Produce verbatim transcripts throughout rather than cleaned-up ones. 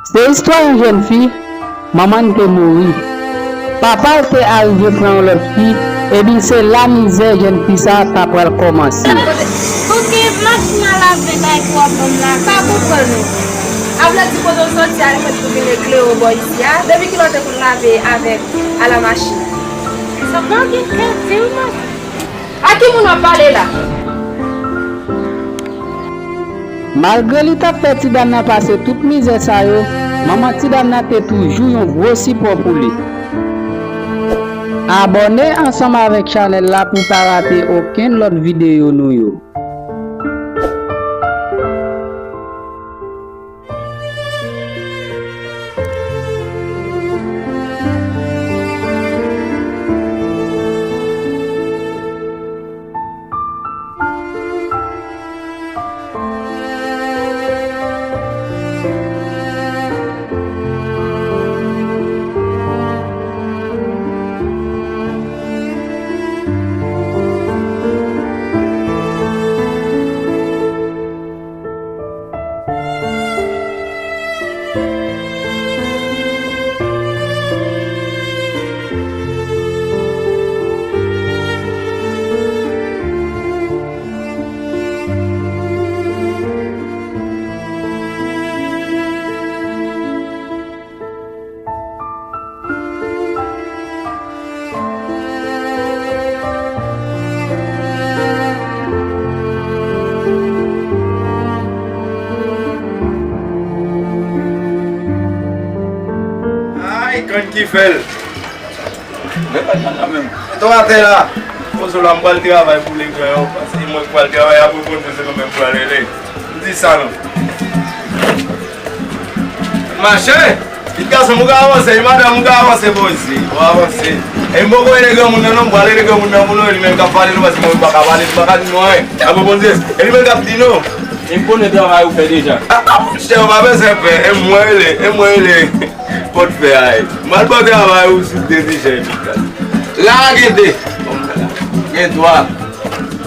Se istwa yon jèn fi, manman l te mouri. Papa l te arive pran yon lòt fi, epi se la mizè jèn fi sa a ta pral kòmanse. Kote machin a lave kay pou w ap ban m la, m pa konprann ou. Avle di kote w soti a, li mèt pou vin eklere w bò isi a. Depi kilè w te konn lave avèk a la machin? Sa pa gen kè di w, non. A ki moun w ap pale la? Malgre li t ap fè ti dam nan pase tout mizè sa yo, manman ti dam nan te toujou yon gwo sipò pou li. Abòne ansanm avèk chanèl la pou w pa rate okenn lòt videyo nou yo. Ay, konn ki fè l. Mete w atè la. Poze w la, m pral travay pou legan yo. Paske mwen k pral travay, apre Bondye se nou menm pral rele. M di sa non. Mache! Pitit gason m, ou ka avanse, wi madanm, ou ka avanse, poze, ou avanse. E m poko rele granmoun nan non, m pral rele granmoun nan pou nou, e li menm k ap pale nou, paske mwen m pa ka pale, m pa ka di nou anyen. Apre Bondye, e li menm k ap di nou. E m konnen travay ou fè deja. A, a, monchè, ou pa bezwen pè, e mwen rele, e mwen rele pòtfè a, e. M al ba w travay ou sou de ti chèy, pitit gason. La gen de. Gen twa.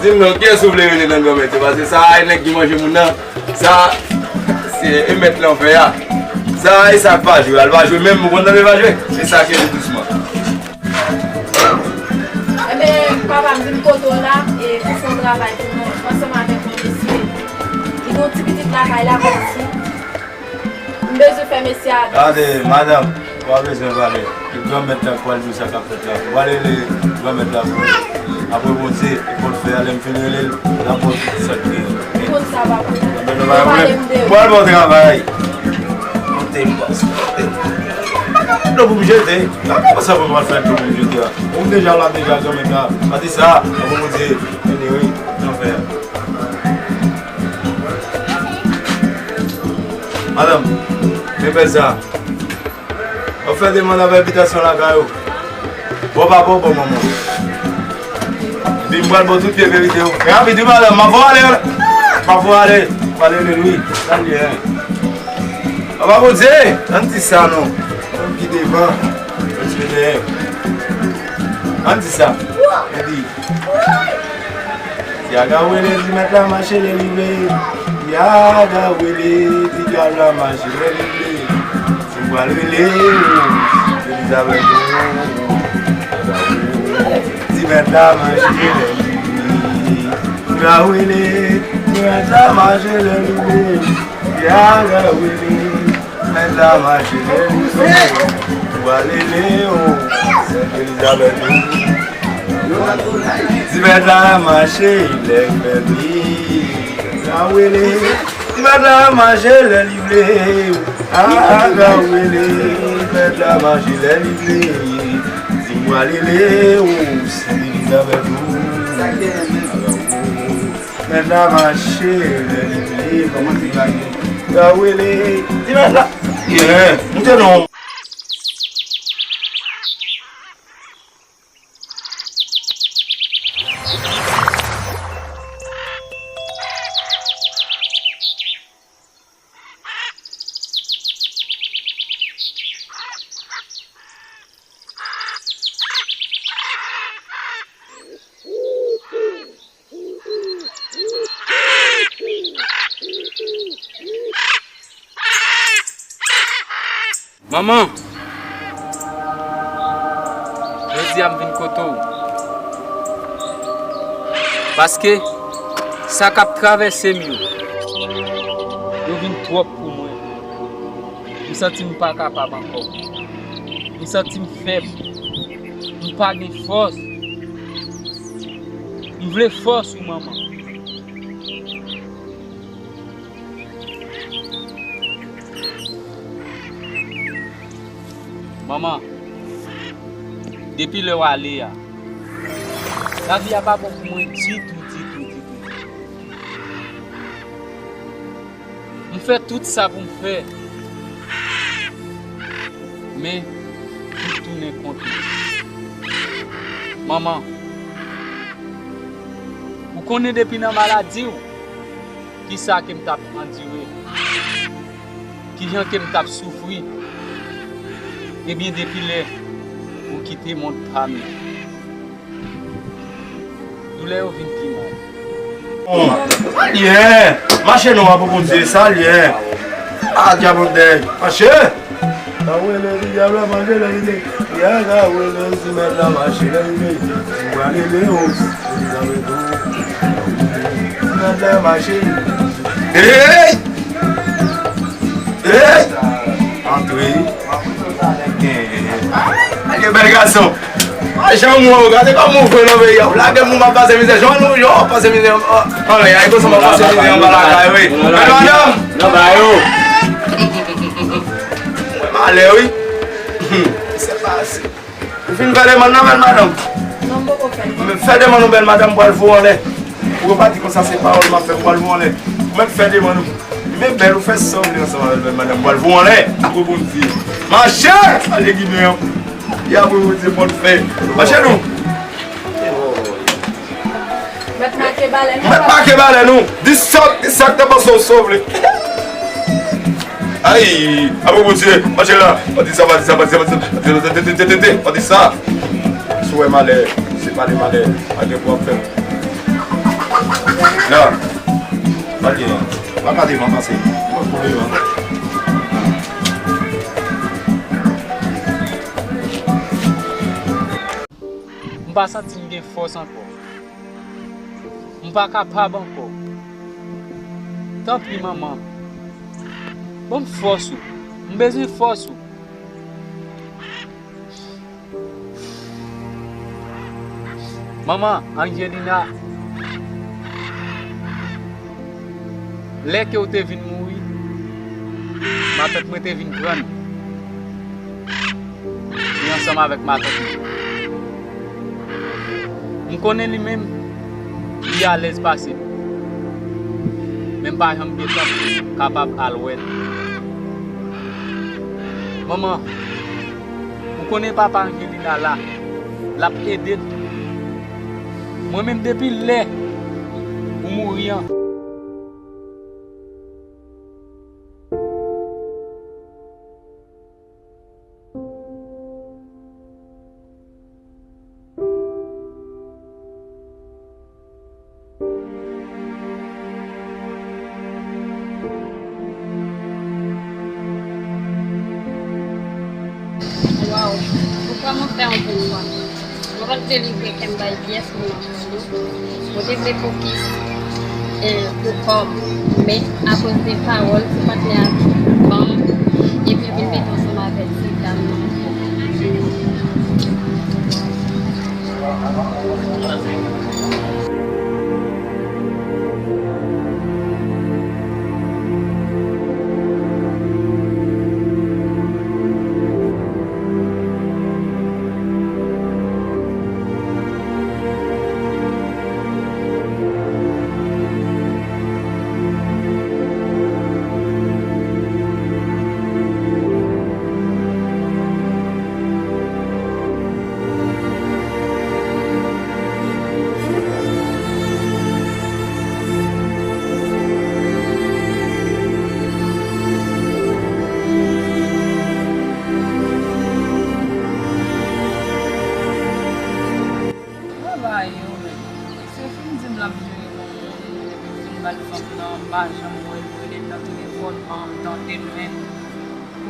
Di m non, kiyès ou vle rele nan granmèt yo, paske sa a e nèg ki manje moun nan. Sa, se e mèt lanfè a. Sa, e sa k pa jwe. Al pa jwe menm, ou konn tande pa jwe. Se sa k rele dousman. Ebyen, papa m vin kote w la, e pou fè yon travay pou mwen, ansanm avèk yon mesye. Li gen yon ti pitit lakay la, kòmsi. M bezwen fè mesye a dans. Tande, madanm, ou pa bezwen pale. E granmèt la k pral di w sa k ap fèt la. Ou pral rele granmèt la pou mwen. Apre Bondye, e pòtfè a, lè m fin rele l, l ap ba w tout sa k te. Ou konn sa, papa. Mwen pral ba w travay. Monte m pase. Dlo pou m jete. Konsa pou m al fè dlo pou m jete a. Ou deja la, deja granmèt la. Pa di sa, apre Bondye, vini wi, nan fè a. Madanm, men bèl sa. W ap fè demann avè abitasyon lakay ou. Bon, papa, bon, manman. Epi m pral ba w tout vye verite yo. Men rapid wi, madanm, m ap fè w ale. M ap fè w ale. M pral rele l wi. Sa l ye, en? Papa Bondye, ann di sa non. Ann ki devan. Ann di sa. Epi Ti agawele, ti mèt la mache lè li vle. Ti agawele, ti dyab la mache lè li vle. Si m pral rele ou, Elizabèt ou. Ti mèt la mache lè li vle. Ti agawele, ti mèt la mache lè li vle. Ti agawele. Mèt la mache lè li vle. Ou ale Lewo, Sent Elizabèt ou. Ti mèt la mache lè li vle. Sa wele. Ti mèt la mache lè li vle. A, sa wele. Mèt la mache lè li vle. Di m ou ale Lewo, Sent Elizabèt ou. Mèt la mache lè li vle, kòman ti bagay? Sa wele, ti mèt la. Yeah, moute non. Manman, jodi a m vin kote w. Paske sa k ap travèse m yo, yo vin twòp pou mwen. M santi m pa kapab ankò. M santi m fèb. M pa gen fòs. M vle fòs ou, manman. Manman, depi lè w ale a, lavi a pa bon pou mwen ditou, ditou, ditou, ditou. M fè tout sa pou m fè, men tout tounen kont mwen. Manman, ou konnen depi nan maladi w, kisa ke m t ap andire, kijan ke m t ap soufri. Ebyen, depi lè ou kite mond pa m nan, doulè yo vin pi mal. Bon, sa l ye? Mache non, apre Bondye, sa l ye? A, dyab anndan, mache! Ka wele ti dyab la mache lè li te. Ya ka wele ti mèt la mache lè li te. Ou prale Leo. Ti mèt la mache. Hey! Hey! Antre. Hey, bèl gason. A, jan m wè w, gade kòman w fè nan peyi a. W lage moun ap pase mizè. Jan nou, yo, pase mizè. Anlè, ay, konsa m ap pase mizè anba lakay, wi. Bèl madanm. Nan ba yo. Malè, wi. Hmm, se pase. Ou fin fè demann nan, bèl madanm? Non, m poko fè. Men fè demann ou, bèl madanm, m pral voye w anlè. Ou pa di konsa se pawòl m ap fè, m pral voye w anlè. Ou mèt fè demann ou. Men bèl, ou fè sa w vle ansanm avèk bèl madanm, m pral voye w anlè. Apre Bondye. Mache! Ale Ginen an. E apre Bondye pòt fè. Mache nou. Mèt make balè nou. Mèt make balè nou. Di sa, di sa k te panse w sove. Ay, apre Bondye, mache la. Pa di sa, pa di sa, pa di sa, pa di sa. Te, te, te, te, te, te, te, pa di sa. Si w wè malè, se pa de malè. Pa gen pou ap fè. La. Pa gen. Pa ka devan pase. Pa pou devan. M pa santi m gen fòs ankò. M pa kapab ankò. Tanpri, manman. Ban m fòs ou. M bezwen fòs ou. Manman, Angelina. Lè ke w te vin mouri, matant mwen te vin pran m. Li ansanm avèk matant mwen. M konnen li menm, li alèz pase m. Men m pa janm gentan kapab al wè l. Manman, ou konnen papa Angelina la, l ap ede l. Mwen menm depi lè ou mouri an. Waw, poukwa mwen fè yon bon nwa? Mwen pa t vle livre kè m bay pyès moun ankò non. Mwen te vle fokis, eh, pou kò m, men akoz de pawòl ti patnè a ban m, epi l vin mete ansanm avèk ti dam nan.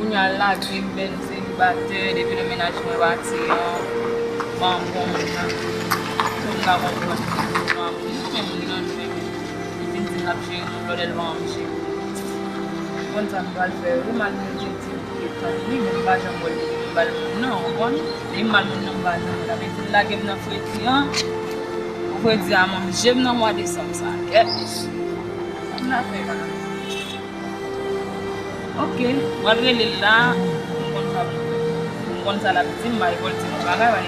Kounye a lage m bèl selibatè, depi lè mennaj mwen pati an, m pa konn, m pa konprann. M pa konprann moun nan menm, li vin di l ap jere m, lòt lè l pa janm jere m. M konn sa m pral fè wi, malgre l te di m pou l tann li, men m pa janm wè l depi m ba l moun nan, ou konprann? Depi m ba l moun nan, m pa janm wè l. Sa vle di l lage m nan fredi an, pou fredi a manje m nan mwa desanm sa. Kèt mesye. Sa m ta fè la? Ok, m pral rele l la, m konn sa, m konn sa l ap di m, m pa revòlte m bagay,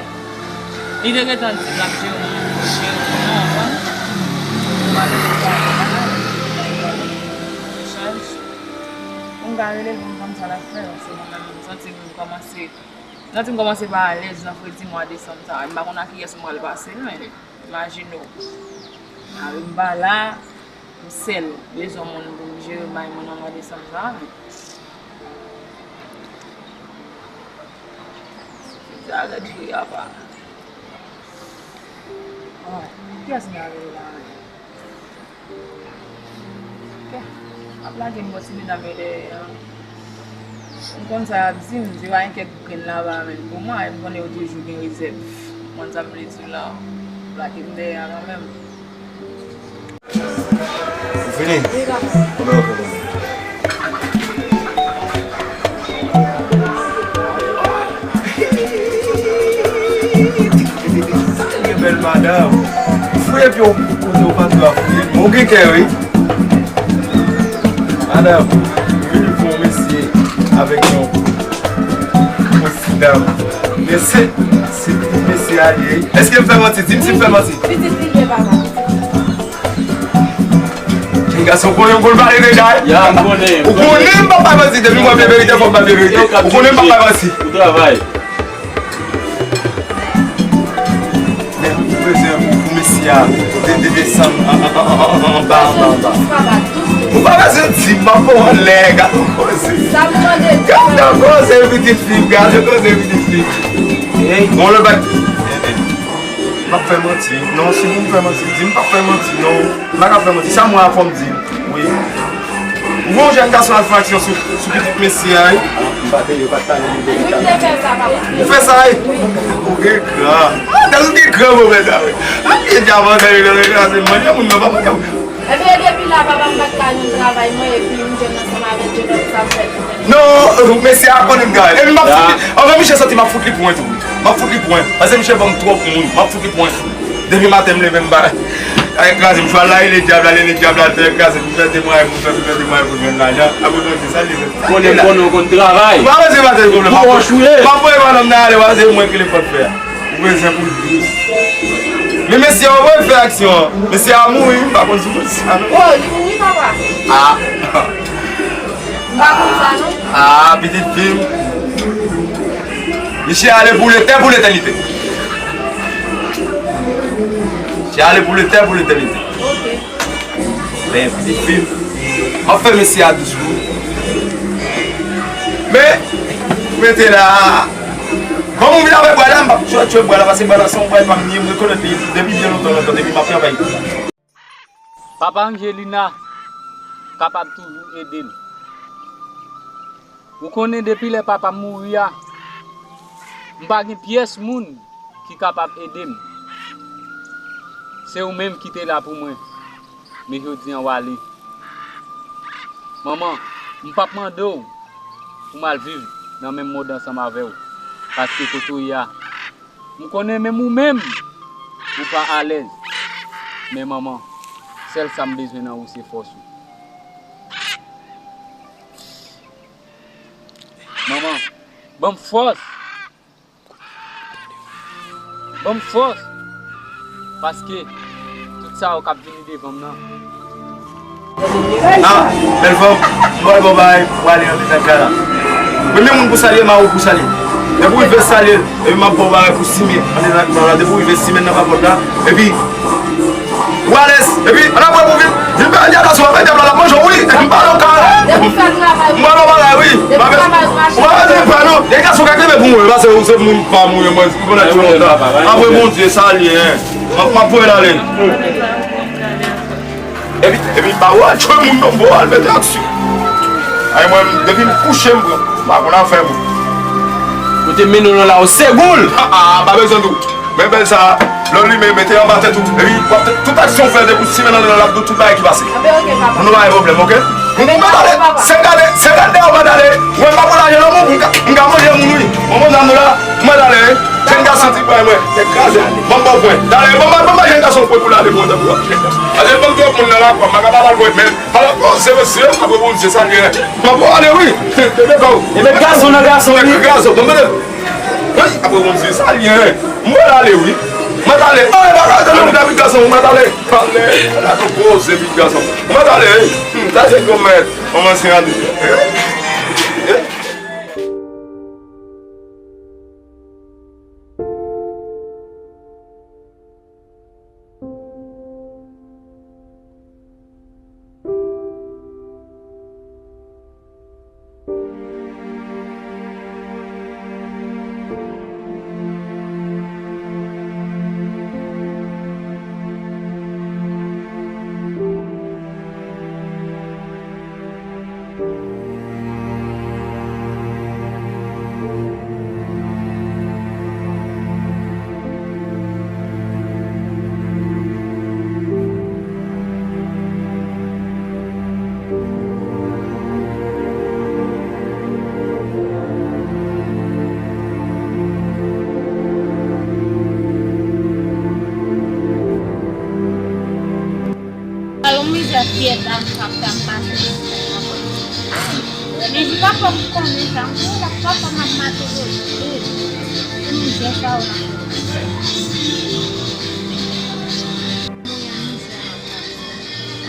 li te gentan di l ap jere m, jere m, non, w konprann? M pral rele l la, m pral rele l, m pral rele l. Echaj. Pou m ka rele l pou m konn sa l ap fè, paske mwen menm, m santi m kòmanse, m santi m kòmanse pa alèz nan fredi mwa desanm sa a. M pa konn a kiyès m pral pase l, men imajine w. Mari m pa la, m sèl. Bezwen moun pou m jere bay mwen nan mwa desanm sa a, men. Sa rèd wi, apa. Ay, kiyès m ta rele la menm? Ok. Ap lage m bò ti medam yo dèyè an. M konn sa y ap di m, se pa yon kèk grenn lava menm pou mwen, e m konnen yo toujou gen rezèv. M konn sa m vle di w la. Lage m dèyè a kanmenm. Ou fini? Konbyen ou fè konbyen? Sa gen bèl madanm. Fouye pye w kote w pa dwe fouye. Bon, ou gen kè, wi. Madanm, ou vin pou yon mesye avèk yon, yon ti dam. Men se, se pitit mesye a li ye. Èske m fè manti? Di m si m fè manti. Pitit li ye, papa. Jen gason konnen yon gòl pale deja, eh? Ya, m konnen. Ou konnen m p ap bay manti, depi mwen vle verite, fò m bay verite. Ou konnen m p ap bay manti. Ou travay. Men, ou bezwen pou, pou mesye a de, de, desann an, an, anba, anba, anba. Ou pa bezwen di m, m ap fè w anlè, gade yon koze. Gade yon koze, pitit fi, gade yon koze, pitit fi. Bon, lè bay. M ap fè manti. Non, si pou m fè manti, di m p ap fè manti, non. M pa ka fè manti. Sa m wè a fò m di l. Wi. Ou wè yon jèn gason al fè aksyon sou, sou pitit mesye a, wi. M pa te, yo pa t pale m de sa. Ou fè sa, wi. Ou gen gran. Ah, dan ou gen gran moman sa, wi. Ah, byen di avan, dan yo kraze manje moun nan, pa mwen. Ebyen, depi la, papa m pa t ka jwenn travay, mwen, epi m jwenn ansanm avèk Jewòf, sa m fè. Non, mesye a konnen m ka. Epi m ap fout li. Anvan misye soti, m ap fout li pwen tou. M ap fout li pwen. Paske misye ban m twòp moun. M ap fout li pwen. Depi maten, m leve, m ba. Ay, kraze, m chwa la, e le dyab la, le, le dyab la, te kraze, m fè temwayaj, m fè, m fè temwayaj pou jwenn lajan. Apre, mwen di sa, li. Konnen, konnen, ou konn travay. Ou pa bezwen pase pwoblèm. Pou wòch ou ye. M ap voye madanm nan ale, w a se mwen ki le fòt fè a. Ou bezwen pou l dous. Men mesye yo voye fè aksyon an. Mesye a mouri, m pa konn si w konn sa non. Oh, li mouri, papa? Ah. M pa konn sa non. Ah, pitit fi m. Misye ale pou letè, pou letènite. Misye ale pou letè, pou letènite. Ok. Men, pitit fi m, m ap fè mesye a dous wi. Men, mete la. Kòm ou vin avèk bwa la, m p ap tchwe, tchwe bwa la, paske bwa la se yon bwa pa m, m rekonèt li depi byen lontan, lontan, depi m ap travay. Papa Angelina kapab toujou ede l. Ou konnen depi lè papa m mouri a, m pa gen pyès moun ki kapab ede m. Se ou menm ki te la pou mwen, men jodi an w ale. Manman, m p ap mande w pou m al viv nan menm mond ansanm avè w, paske kote w ye a, m konnen menm ou menm, ou pa alèz. Men manman, sèl sa m bezwen nan ou se fòs ou. Manman, ban m fòs. Ban m fòs. Paske tout sa yo k ap vini devan m nan. Ah, bèl fanm, m pral ba w bagay pou ale nan detaj la la. Premye moun pou salye, Mawou pou salye. Depi w rive salye l, epi m ap ba w bagay pou simen nan detaj la la. Depi w rive simen nan kapòt la, epi Wales, epi, ann apre pou vin, vin fè dyab la sou afè dyab la, l ap manje w, wi, epi m pa nan ka. Depi w fè travay. M pa nan bagay, wi. Depi travay ou mache. Ou pa bezwen pè, non. Gen gason k ap leve pou mwen, paske ou se moun pa m, wi, mwen, m konnen ti lontan. Apre Bondye, sa l ye, en. M ap, m ap voye l ale. Epi, epi, pa w al tchwe moun, non, bon, al mete aksyon. Ay, mwen, depi m kouche, m pran. M pa konn afè m. Kote mennen w la, w se goul. Ah, ah, pa bezwen di w. Men bèl sa, lè w limen, mete anba tèt ou. Epi, w ap, tout aksyon w fè, depi w simen nan, nan, l ap di w tout bagay ki pase. Anben, oke, papa. Nou pa gen pwoblèm, oke? Anben, oke, papa. Sen gade, sen gade dèyè w, Madale. Mwen pa pran lajan nan men w pou m ka, m ka manje moun, wi. Mwen, mwen, dam nou la, Madale, wi. Jèn gason ti pray mwen, tèt kraze. Ban m ba w pwen. Dale, ban m, ban m ba jèn gason pwen pou l ale, mwen, tanpri. Ase ban m twòp moun nan lakwa, m pa ka pa ba l pwen, men. Ala koze mesye, apre Bondye sa gen. Mwen ale wi. Tande kò. E met gason nan gason wi. Gason, tande. Wi, apre Bondye sa gen. Mwen ale wi. Mwen ale. Ay, bagay tande wi, David gason, mwen ale. Ale. Ala koze vit gason. Mwen ale. Hmm, sa se granmèt. Manman se ale. Alon mizè fiyèt la m ap pase. Men li pa fè m konnen sa, m di w la papa m ap mache vre. Se mizè sa w la.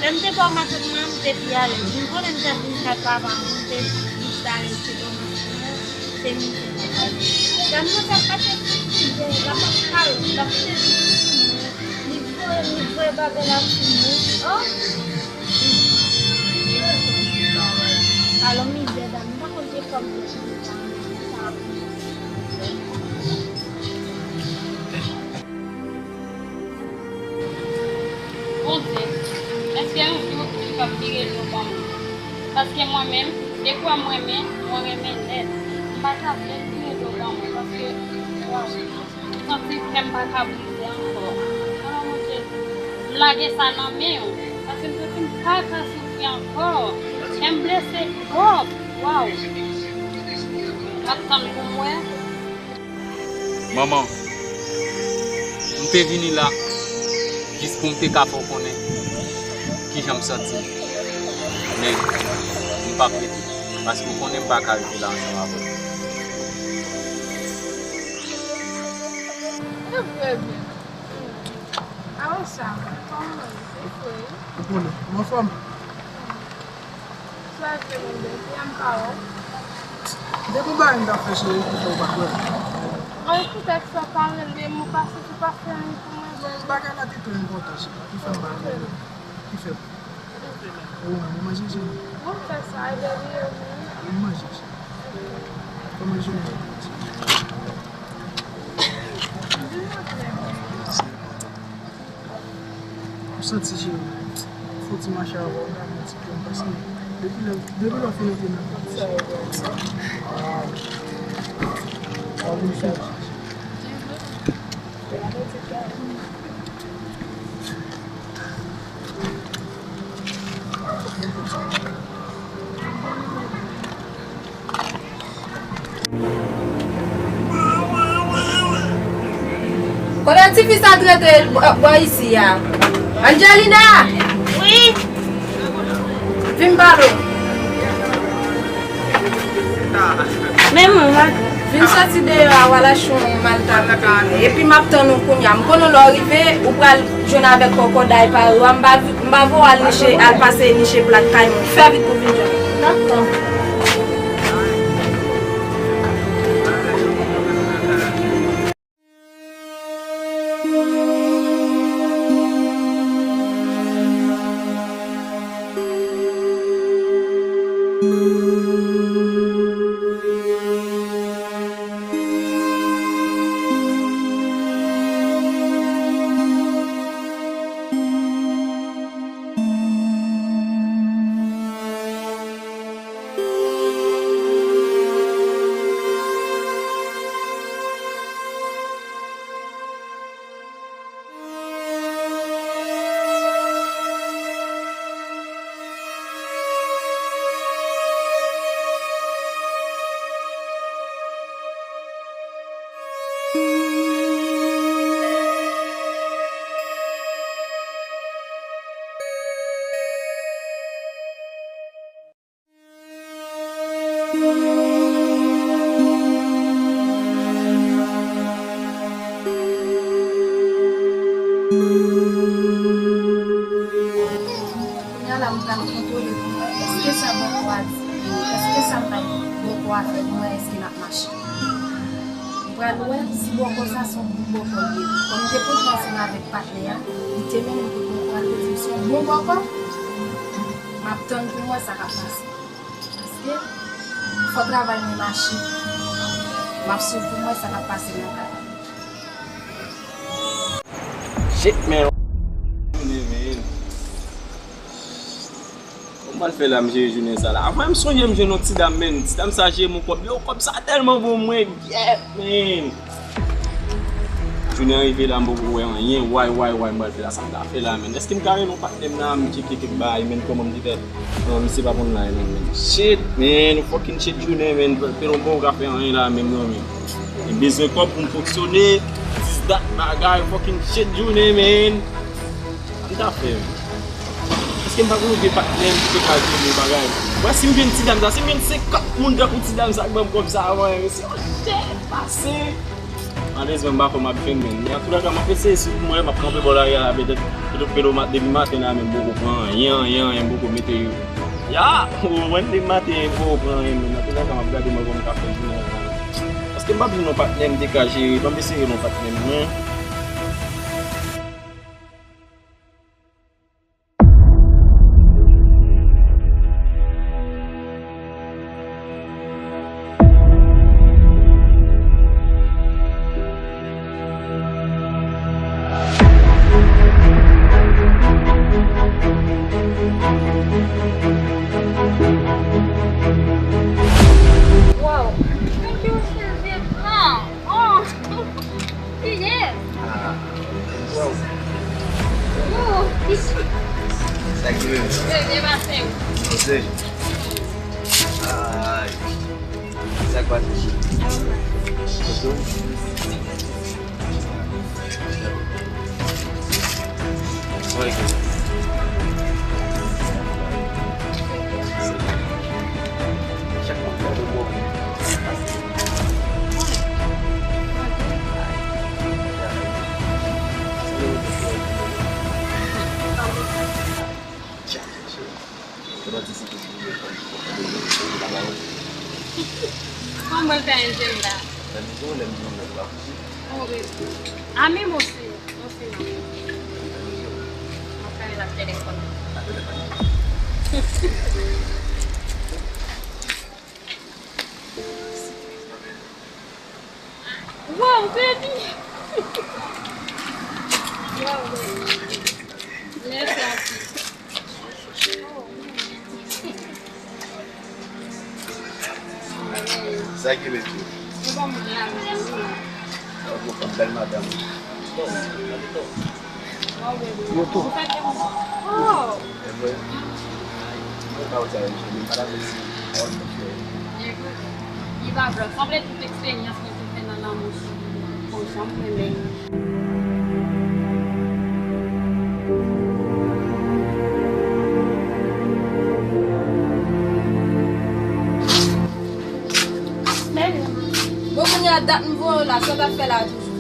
Lè m te pa mache mwen, m te pi alèz. M konnen m te vin kay papa m, m te instale sou do machin nan, se mizè. Dam nan t ap mache sou mizè, l ap ap kal, l ap sezi sou mwen. Li voye, li voye bagay la sou mwen. Oh! Alò mizè dam, m pa konn se kòb yo chanje sa, sa ap. Bondye, èske yon jou ou p ap vire do ban mwen? Paske mwen menm, depi w wè m renmen, mwen renmen nèt. M pa ka vle l vire do ban mwen, paske, waw. M santi kè m pa ka brize ankò. Alò, Bondye, m lage sa nan men w, paske m santi m pa ka soufri ankò. Kè m blese twòp. Waw. M ap tann pou m wè. Manman, m te vini la jis pou m te ka fè w konnen kijan m santi m. Men, m p ap rete, paske w konnen m pa ka rete la ansanm avè w. E vre vre. Alò sa, kòman w ye? Ou konnen, m anfòm. Sa vle mande, kiyè m pa wè w? Depi w bay m t ap fè cheri, ki fè w pa t wè m? Mwen poutèt sa w pa rele m, ou pa soti, ou pa fè anyen pou mwen. Non, bagay la te twò enpòtan, cheri, ki fè m pa rele w? Ki fè m? Ou, ou manje, cheri? Mwen fè sa, e bebe yo menm. Ou manje, cheri. Kòman jounen an ye? M santi cheri, fò ti mache avè w la, mwen ti plen, paske depi lè, depi lè w fin antre nan vi m, cheri. Waw. Waw, vin fè. Kote tifi sa t rete bò, bò isi a? Angelina! Wi. Vin pale w. Men mwen, m a vin soti deyò a, w al achte yon malta pou mwen. Epi m ap tann ou kounye a. M konnen lè w rive, ou pral jwenn avèk kòkòday parèy w a. M pa, m pa vle w al niche, al pase niche plat kay moun. Fè vit pou vin jwenn mwen. Dakò. Kounye a la, m pral kontwole pou m wè èske sa bòkò a di, èske sa m bay bòkò a fè pou m wè èske l ap mache. M pral wè si bòkò sa se yon bon bòkò li ye. Kòm m te pran ansanm avèk patnè a, li te mennen m kote yon pral te di m se yon bon bòkò. M ap tann pou m wè sa k ap pase. Paske fò travay mwen mache. M ap swiv pou m wè sa k ap pase nan kay la. Shit, man. Jounen, man. Kòman m fè la, m jere jounen sa la? Avan m sonje m jwenn yon ti dam, man. Ti dam sa jere m yon kòb. Yo, kòb sa tèlman bon mwen. Yeah, man. Jounen an rive la, m poko wè anyen. Way, way, way, m pral fè la. Sa m ta fè la, man? Èske m ka rele yon patnè m la, m tcheke kèk bagay, man, kòman m te fè? Non, misye pa konn la, non, man. Shit, man, fucking shit jounen, man. Pèlon poko ka fè anyen la, man, non, man. M bezwen kòb pou m fonksyone. Dis dat bagay, fucking shit jounen, man. Sa m ta fè, man? Èske m pa konn vye patnè m ki te ka jere bagay? Wè, si m jwenn ti dam sa, si m jwenn senkant moun tankou ti dam sa k ban m kòb sa avan, se yon chèf pase. Malèrezman, m pa kwè m ap jwenn, men. Men antouka, m ap eseye swiv mwen, m ap kanpe bò lari a la, petèt, petèt, petèt, depi maten la, men m poko pran anyen, anyen, anyen, m poko mete yo. Ya! Ou konprann, depi maten, m poko pran anyen, men antouka, m ap gade mwen kòman m ka fè jounen an. Paske m p ap jwenn yon patnè m te ka jere, ban m eseye yon patnè m, mwen. Wow! Thank you, Sylvie. Oh, oh. Yes. Ah. Wow. Oh. Sa ki menm? Premye maten. Premye. Ay. Sa k pase? Kote w? Mwen rete. Chak moun fè yon bon. Kòman w fè enjèm la? A, men mwen se, mwen se nan. Mwen fè l ak telefòn. Wow, baby! Wow, baby. Mèsi anpil. Oh, man. Sa ki met yo? Yo ban m la, men. Sa bon, fanm bèl madanm. Yo tou. Oh. Mwen pa wè sa yo, men pa la mèsi. Li pa vle. Sanble tout eksperyans mwen te fè nan lanmou, bon, jan mwen renmen. Bon, kounye a dat m voye w la, sa w t ap fè la toujou?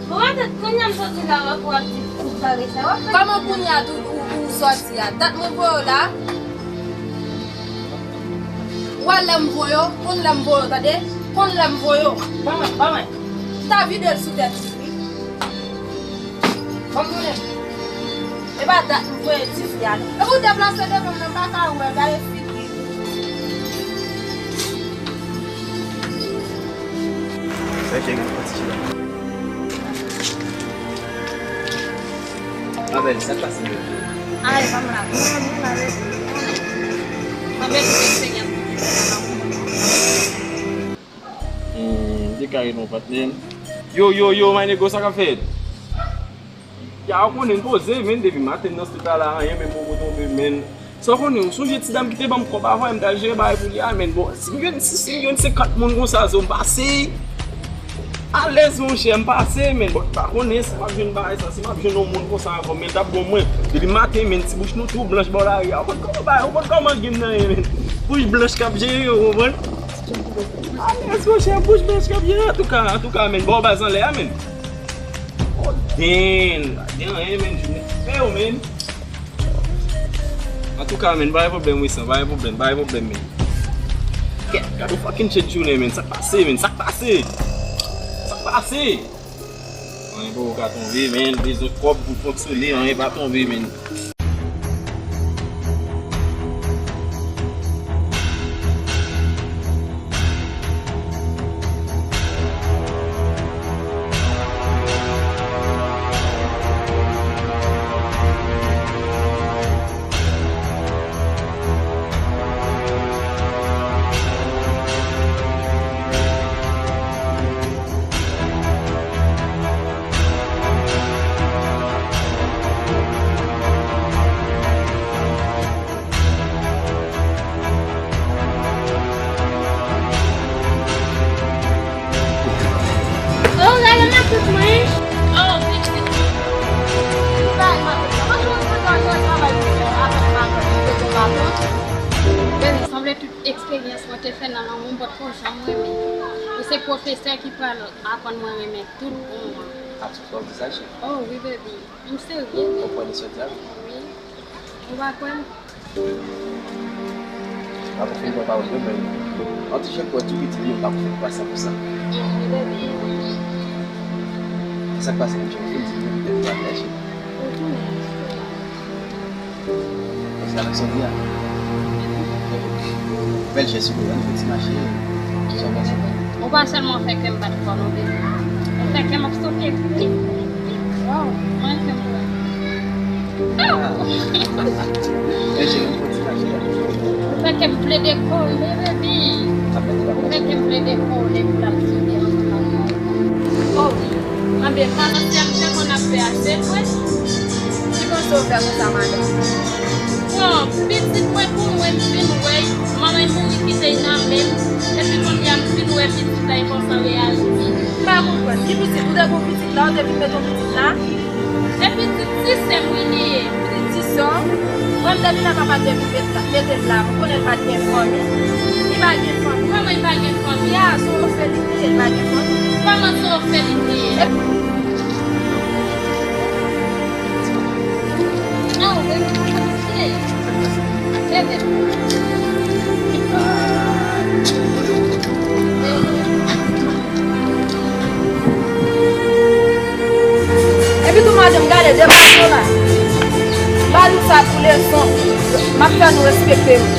Bon, atè, kounye a m soti la, w ap, w ap di, ou pale sa, w ap fè. Kòman kounye a tou, ou, ou soti a? Dat mwen voye w la. Ou wè lè m voye w, konn lè m voye w, tande? Konn lè m voye w. Ban mwen, ban mwen. M ta vide l sou tèt ou, wi. Ban m tounen. E pa dat m voye tifi a, non. Epi w deplase devan m nan, m pa ka wè, gade figi. Sa cheri, pran ti cheri. Ma belle, sa k pase? Ay, pa m la. Anben, tout eksperyans mwen te fè nan lanmou. Hmm, m te ka rele yon patnè m. Yo, yo, yo, my nigga, sa k ap fèt? Ya, ou konnen m poze, men depi maten nan street la, la, anyen, men m poko tonbe, men. Sa w konnen, ou sonje ti dam ki te ban m kòb avan, m t al jere bagay pou li a, men. Bon, si m jwenn, si, si m jwenn senkant moun konsa, zo m pase. Alèz, monchè, m pase, men. Bon, m pa konnen si m ap jwenn bagay sa, si m ap jwenn yon moun konsa ankò, men l t ap bon mwen. Depi maten, men, ti bouch nou tou blanch bò lari a. Ou konn kòman bagay, ou konn kòman gen nan, men. Bouch blanch k ap jere, ou konprann? Alèz, monchè, bouch bèch k ap ye. Antouka, antouka, men, ba w baz anlè a, men. Oh, den, pa gen anyen, men, jounen fè yo, men. Antouka, men, pa gen pwoblèm, wi, san, pa gen pwoblèm, pa gen pwoblèm, men. Kèt, gade yon fucking shit jounen, men. Sa k pase, men? Sa k pase? Sa k pase? Anyen poko ka tonbe, men. Bezwen kòb pou fonksyone, anyen pa tonbe, men. Oh, gade matant mwen. Oh, pitit. Gade matant mwen. Franchman, se yon travay pou fè avèk matant, pou fè matant. Bebe, sanble tout eksperyans mwen te fè nan lanmou m potko janm renmen. E se pwofesè ki pral aprann mwen renmen tout bon an. A, se fò w di sa, cheri. Oh, wi, baby. M serye. Ou pran de sòti a? Wi. Ou pa kwè m? M ap fin pran pawòl mwen, men an ti jan kwè tou piti li, m pa fin kwè san pou san. Mm, wi, baby. Sa k pase, m fin di m, m te fè cheri. Ou tounen. Paske avèk Sonia, bèl jès ou, ann fè ti mache, sa w panse? Ou pa sèlman fè kè m bat fò non, bebe. Ou fè kè m ap soke vit, vit, vit. Waw, mwen fè m wè. Bèl jès, ann fè ti mache. Ou fè kè m plede kole, bebe. Ou fè kè m plede kole pou l ap soke ansanm ak mwen. Oh, anben, madanm, se m te konn ap fè a, se vre. Ki panse w fè konsa, madanm? Bon, pitit mwen pou mwen, m fin wè l, manman l mouri kite l nan men m, epi kounye a m fin wè pitit la, e konsa w reyalite. M pa konprann. Ki pitit? Ou te gen pitit la, ou te vin mete yon pitit la? Se pitit ti sè m, wi, li ye. Pitit ti sè w? Bon, depi lè papa te vin met la, mete l la, m konnen l pa t gen fanmi. Li pa gen fanmi. Kòman li pa gen fanmi? Ya, se yon òfelin li ye, li pa gen fanmi. Kòman se yon òfelin li ye? E- Ah, ou menm, hey. Hey, hey. Epi tou, madanm, gade, degaje w la. M ba nou sa pou leson. M ap fè nou respekte m.